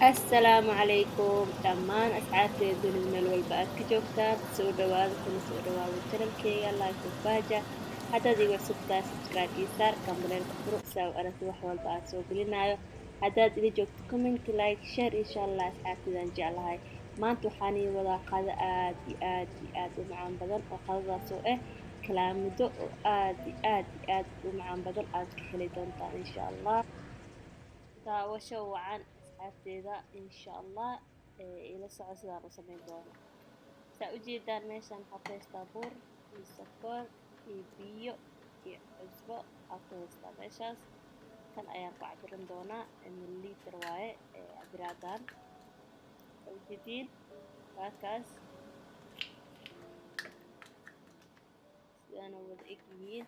Assalaamu calaykum dhammaan asxaabteeda dunida meel walba aad ka joogtaan, soo dhawaada kuna soo dhawaada channelkeyga Life of Baja. Haddaad igu cusub tahay, subscribe ii saar, gambaleelka furo si aa u aragtid wax walba aad soo gelinayo. Haddaad ila joogto, comment, like, share, insha Allah. Asxaabteedaan jeclahay, maanta waxaan ii wadaa qado aad iyo aad iyo aad u macaan badan, oo qadadaas oo ah kalaamudo oo aad iyo aad iyo aad u macaan badan aad ka heli doontaan, insha Allah. Daawasho wacan, asxaabteeda, insha Allah. Ila soco sidaan u samayn doono. Saa ujeedaan, meeshaan waxaa ku haystaa bur iyo sokor iyo biyo iyo cusbo aa ku haystaa meeshaas. Kan ayaan ku cabiran doonaa, milliliter waaye cabiraadan. Saa ujeediin, waa kaas, sidaana wada eg yihiin.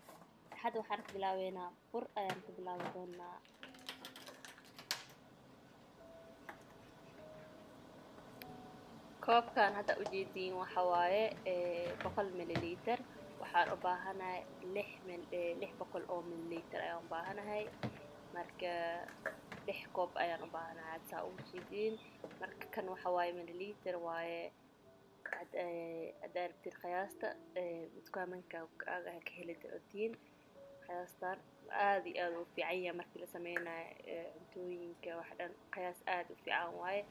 Hadda waxaan ka bilaabeynaa bur ayaan ka bilaabi doonaa. Koobkan hadda ujeediin waxa waaye 100 milliliter. Waxaan u baahanahay 600 oo milliliter ayaan u baahanahay. Marka 6 koob ayaan u baahanahay, saa ugu jeediin. Marka kan waxa waaye milliliter waaye. Haddaa rabtid qiyaasta, dukaamanka ka heli doontiin qiyaastan. Aad iyo aad u fiican yahay markii la sameynayo cuntooyinka wax dhan, qiyaas aad u fiican waaye.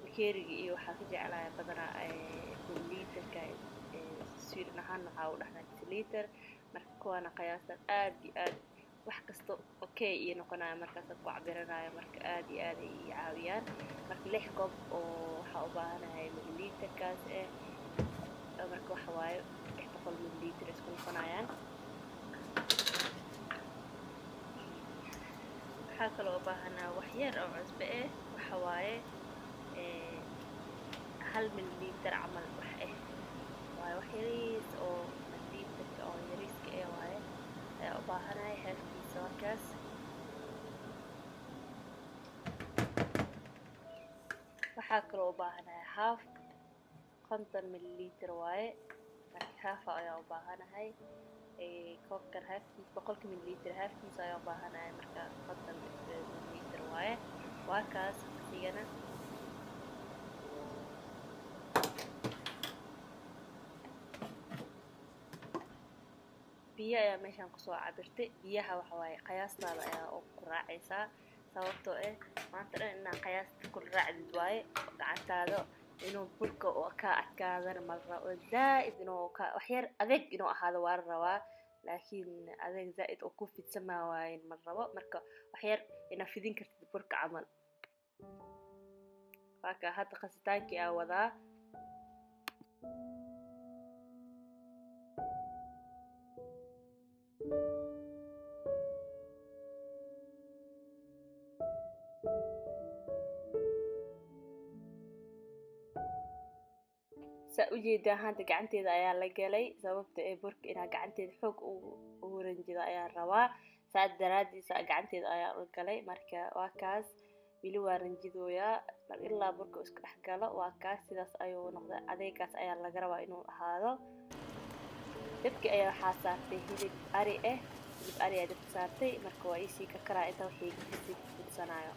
Bakeeriga iyo waxaa ka jeclahay badanaa milliliterka. Sweden ahaan waxaa u dhahnaa deciliter. Marka kuwaana qiyaastan aad iyo aad wax kasta okay iyo noqonaya markaas ku cabiranayo. Marka aad iyo aad ay ii caawiyaan. Marka 6 koob oo waxaa u baahanahay milliliterkaas eh. Marka waxa waaye 600 milliliter isku noqonayaan. Waxaa kaloo u baahanaa wax yar oo cusbo eh. Waxa waaye 1 milliliter camal wax eh waaye, wax yariis oo milliliterka oo yariiska eh waaye ayaa u baahanahay, halfkiisa markaas. Waxaa kaloo u baahanahay half, 50 milliliter waaye. Marka half ayaa u baahanahay koobkan halfkiis, 100-ka milliliter halfkiisa ayaa u baahanahay. Marka 50 milliliter waaye, waa kaas asigana. Biyo ayaa meeshaan kusoo cabirtay. Biyaha waxa waaye qiyaastaada ayaa ku raacaysaa, sababtoo ah maanta dhan inaa qiyaasta ku raacdid waaye gacantaada. Inuu burka oo ka adkaadana ma la rabo zaa'id, inuu ka wax yar adeeg inuu ahaado waa la rabaa, laakiin adeeg zaa'id oo ku fidsamaa waayen ma la rabo. Marka wax yar inaa fidin kartid burka camal. Waa kaa, hadda qasitaankii aa wadaa. Saa ujeedaa, hadda gacanteeda ayaa la galay, sababta ee burka inaa gacanteeda xoog ugu ranjido ayaan rabaa. Saa daraadiisa gacanteeda ayaa u galay. Marka waa kaas, weli waa ranjidooyaa ilaa burka isku dhex galo. Waa kaas, sidaas ayuu noqday. Adeegaas ayaa laga rabaa inuu ahaado. Dabki ayaa waxaa saartay hilib ari ah, hilib ari ayaa dabka saartay. Marka waa iisii karkaraa inta wixii kasii fidsanayo.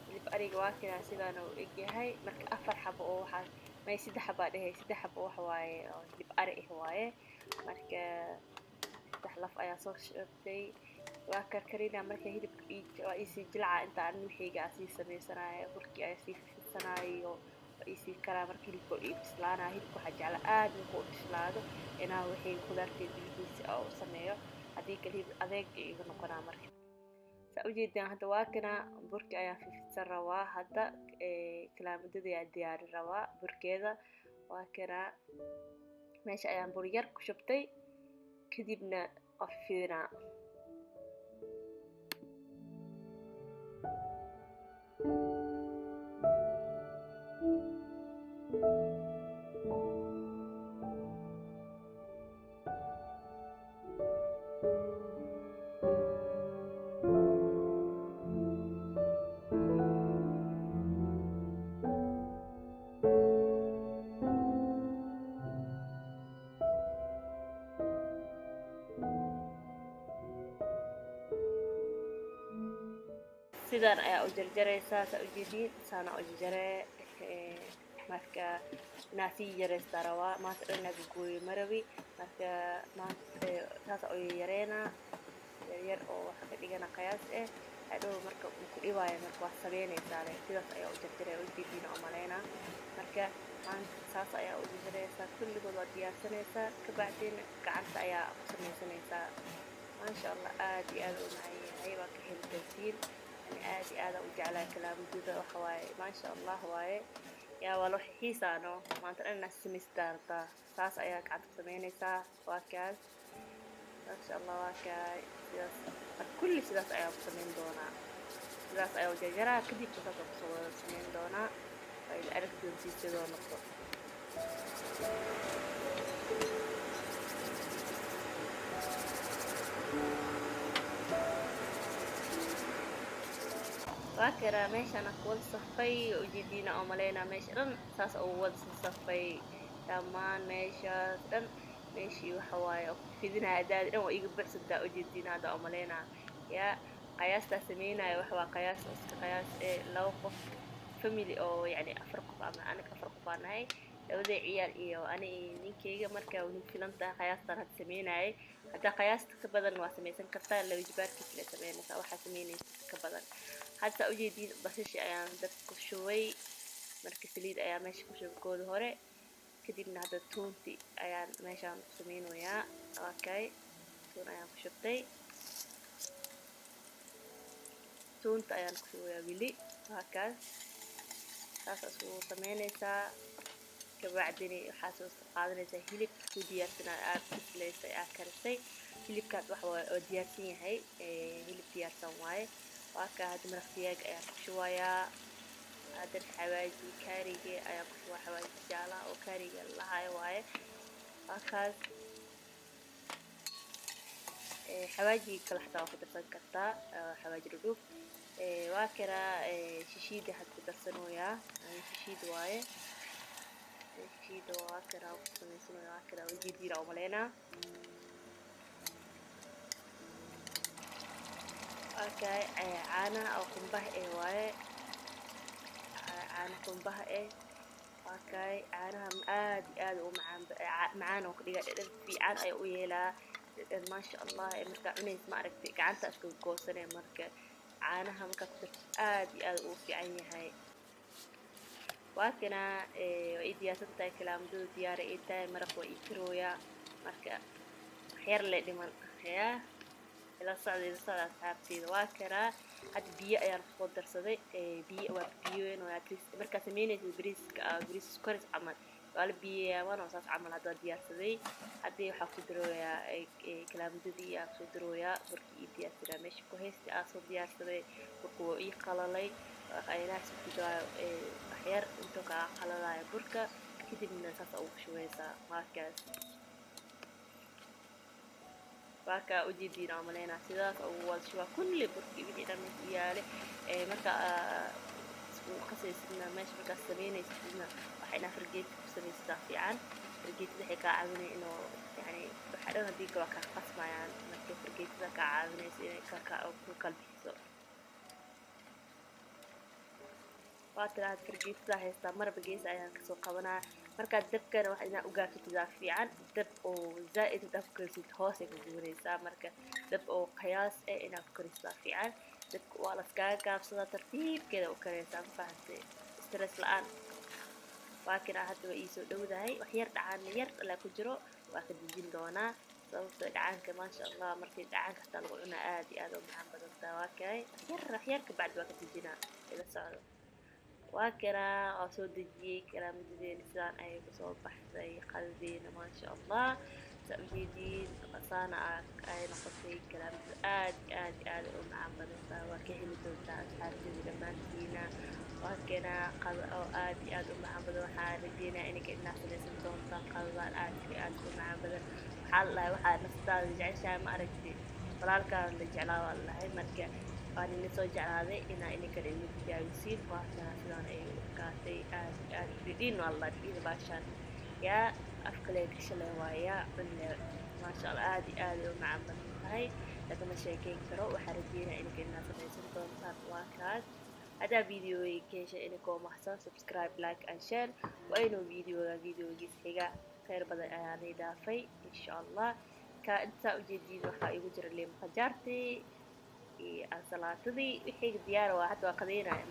Hilib ariga waa kanaa, sidaan uu egyahay. Marka afar xabo oo waxaa may saddex xabaa dhehay, saddex xabo waxa waaye oo hilib ari ah waaye. Marka saddex laf ayaa soo shubtay, waa karkarina. Marka hilibka waa iisii jilca inta aan wixiyga aa sii sameysanayo, burkii ayaa sii fidsanayo, waa iisii karaa. Marka hilibka ii bislaanaya, hilibka waxaa jecla aad markuu u bislaado inaa wixii khudaarteeda wixiisa oo u sameeyo. Haddii kale hilib adeeg iga noqonaa. Marka saa ujeedaan, hadda waa kana, burki ayaan fifidsan rabaa. Hadda kalaamudada ayaa diyaarin rabaa burkeeda. Waa kana, meesha ayaan bur yar ku shubtay, kadibna waa fifidinaa. Sidaan ayaa u jarjaraysaa, saa ujeediin, saana u jarjaree. Marka inaa sii yareystaa rabaa, maanta dhan inaa gogooyo marabi. Marka maanta saas u yareynaa, yaryar oo waxa ka dhigana qiyaas eh hadhow marka uu ku dhibaayo. Marka waa sameynaysaa le, sidaas ayaa u jarjaraya, ujeediina oo maleynaa. Marka maanta saas ayaa u jarjaraysaa, kulligood waa diyaarsanaysaa, kabacdina gacanta ayaa ku sameysanaysaa. Maasha Allah, aad iyo aad u macaan yahay, waa ka heli doontiin. Ani aad iyo aad u jeclahay kalaamudada, waxa waaye maasha Allah waaye. Yaa waa loo xiisaano, maanta dhan inaad samaystaa rabtaa, saas ayaa gacanta ku sameynaysaa. Waa kaas, maasha Allah, waa kaay sidaas. Marka kulli sidaas ayaa ku sameyn doonaa, sidaas ayaa u jarjaraa, kadib saas kusoo wada sameyn doonaa. Waa ila arki doontiin sidoo noqdo. Waa karaa, meeshaan ku wada safay, ujeediina oo maleynaa, meesha dhan saas ugu wada safay dhammaan meeshaas dhan. Meeshii waxa waaye oo ku fidinaya daadi dhan waa iga buuxsantaa, ujeediina hadda oo maleynaa. Yaa qiyaastaa sameynaya, waxa waa qiyaas oo iska qiyaas ee laba qof family oo yacni afar qof ama anaga afar qof aan nahay, labada ciyaal iyo ani iyo ninkeyga. Marka way filan tahay qiyaastaan hadda sameynayay. Haddaa qiyaasta ka badan waa sameysan kartaa, laba jibaarkiis la sameynaysaa, waxaa sameynaysa ka badan. Hadda saa ujeediin, basasha ayaan dabka ku shubay. Marka saliid ayaa meesha ku shubay kooda hore, kadibna hadda tuunti ayaan meeshaan ku sameynayaa. Okay, tuun ayaan ku shubtay, tuunta ayaan ku shubayaa wili. Waa kaas, saas iskugu sameynaysaa. Kabacdini waxaa soo qaadanaysaa hilibka ku diyaarsan aad bislaysay, aad karisay. Hilibkaas waxa waaye oo diyaarsan yahay, hilib diyaarsan waaye. Waa kaa, hadda maraq digaag ayaan ku shubayaa. Haddan xawaaji kaariga ayaan ku shubaa, xawaaji jaalaha oo kaariga lahayo waaye. Waa kaas, xawaajiga kale xataa waa ku darsan kartaa, xawaaji dhudhuub. Waa karaa, shishiida had ku darsanooyaa, shishiid waaye, shishiida waa karaa ku samaysanooyaa. Waa karaa, ujeediina umaleynaa. Waa kaay, caanaha oo qumbaha eh waaye, caano qumbaha eh. Waa kaay, caanaha aad iyo aad u macaan, macaan oo ka dhigaa, dhadhan fiican ayaa u yeelaa, dhadhan maasha Allah. Markaa cunaysa, ma aragtay, gacanta iska goosanaya. Marka caanaha markaa ku darto aad iyo aad uu fiican yahay. Waa kana, waa ii diyaarsan tahay kalaamadada, diyaara ii tahay, maraq waa ii karooyaa. Marka waxyar le dhiman, yaa ila socda, ila socda asxaabteyda. Waa karaa, hadda biyo ayaan kusoo darsaday, biyo waa biyoyn. Waa markaa sameynaysa bariiska, bariis karis camal waa la biyeeyaa, waana saas camal. Hadda waa diyaarsaday, haddii waxaa ku darooyaa kalaamadadii aa kusoo darooyaa, burkii ii diyaarsadaa meesha ku haystay aa soo diyaarsaday. Burka waa ii qalalay, aynahaas ku daraayo waxyar intuu kaa qalalayo burka, kadibna saas ugu shubaysaa. Waa kaas, waa kaa, ujeediin oo maleynaa, sidaas ugu wada shubaa kulli burkii wixii dhan meesha yaale. Marka isku qasaysidna meesha markaad sameynaysidna, waxaa inaa fargeeti ku samaysataa fiican. Fargeetada waxay kaa caawinaya inuu yani waxa dhan haddii kale waa kaa qasmayaan. Marka fargeetada kaa caawinaysa inay ku kala bixiso. Waa tiraahad fargeetada haystaa, marba gees ayaan kasoo qabanaa. Markaad dabkana wax inaa ugaabsatidaa fiican, dab oo zaa'id hadaa ku karisid hoos ay ka gubanaysaa. Marka dab oo qiyaas eh inaad ku karisaa fiican, dabka waa laskaaga gaabsadaa, tartiibkeeda u karaysaa, ma fahantay, stress la-aan. Waa kana, hadda waa iisoo dhowdahay, wax yar dhacaan yar ilaa ku jiro waa ka dejin doonaa, sababtoo dhacaanka maasha Allah, markii dhacaanka xataa lagu cunaa aad iyo aad u macaan badantaa. Waa kay, wax yar wax yar kabacdi waa ka dejinaa, ila socdo. Waa kanaa, waa soo dejiyey kalaamadadeena, sidaan ayay kusoo baxday qadadeena, maasha Allah. Saa ujeediin, saana ay noqotay kalaamada, aad iyo aad iyo aad u macaan badantaa. Waa ka heli doontaa asxaabteeda dhammaantiina. Waa kanaa qada oo aad iyo aad u macaan badan. Waxaa rajeynaya inay inaa samaysan doontaan qadadaan aad iyo aad u macaan badan. Waxaa la dhahay waxaa naftaada jeceshahay, ma aragtay, walaalkaana la jeclaa waa la dhahay. Marka waan ina soo jeclaaday inaa idinkana ila tijaabisiin. Waa kana, sidaan ay u ekaatay, aad iyo aad dhidhiin waa la dhidhiin baashaan, yaa afkale gashale waaye, yaa cunle, maasha Allah, aad iyo aad ay u macaan badan tahay. Lagama sheekeyn karo. Waxaa rajeynaya ininka inaad samaysan doontaan. Waa kaas. Haddaa videoga ka heshay, idinkoo mahadsan, subscribe, like and share. Waa inuu videoga videogiis xiga. Kheyr badan ayaanay dhaafay, insha Allah. Ka intaa ujeediin, waxaa igu jira liim qajaartii iyo ansalaatadii. Wixii diyaar waa, hadda waa qadeynaya.